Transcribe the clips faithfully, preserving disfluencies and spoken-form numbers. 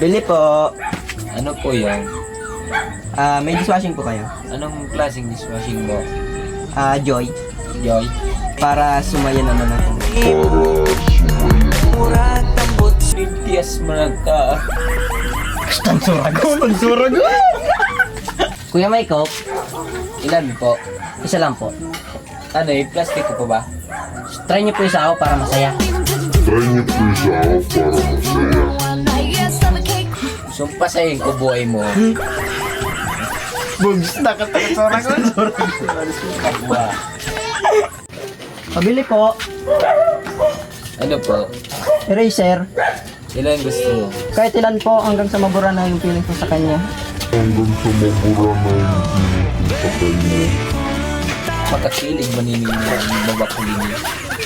Bili po. Ano po yan? Ah, may dishwashing po kayo? Anong klaseng dishwashing mo? Ah, Joy. Joy? Para sumaya naman ako. Pintias mo na ka. Sponsor ako, sponsor ako. Kuya, may Coke? Ilan po? Isa lang po. Ano eh, plastiko po ba? Try niyo po isa ako para masaya. Try niyo po isa ako para masaya. Sumpasayin ko buhay mo. Bugs, nakatakot sa oras ko. Kabwa. Pabili po. Ano po? Eraser. Ilan gusto mo? Kahit ilan po, hanggang sa mabura na yung feeling ko sa kanya. Hanggang sa mabura na yung feeling ko sa kanya. Pagkakilig, manining, mabakuling.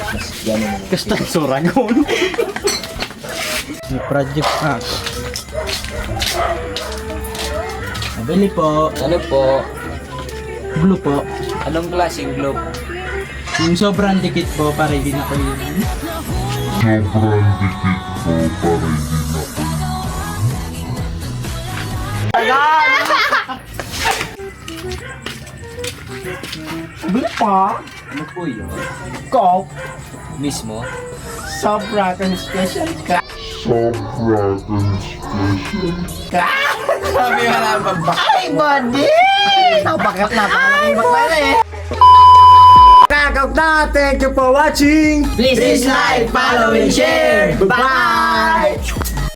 Mas gano'n mo. Sponsor ako. May project pa. Pabili po. Ano po? Glue po. Anong klaseng glue? Yung sobrang dikit po, para hindi na kayo. Sobrang dikit ko para hindi na kayo. Bili pa. Ano po yun? Coke. Mismo? Sobra kang special ka. Sobra kang special. Sabi mo na, babak. Ay, buddy! Napakat na, napakalaki bakla na eh. Kakap na! Thank you for watching! Please like, follow, and share. Bye!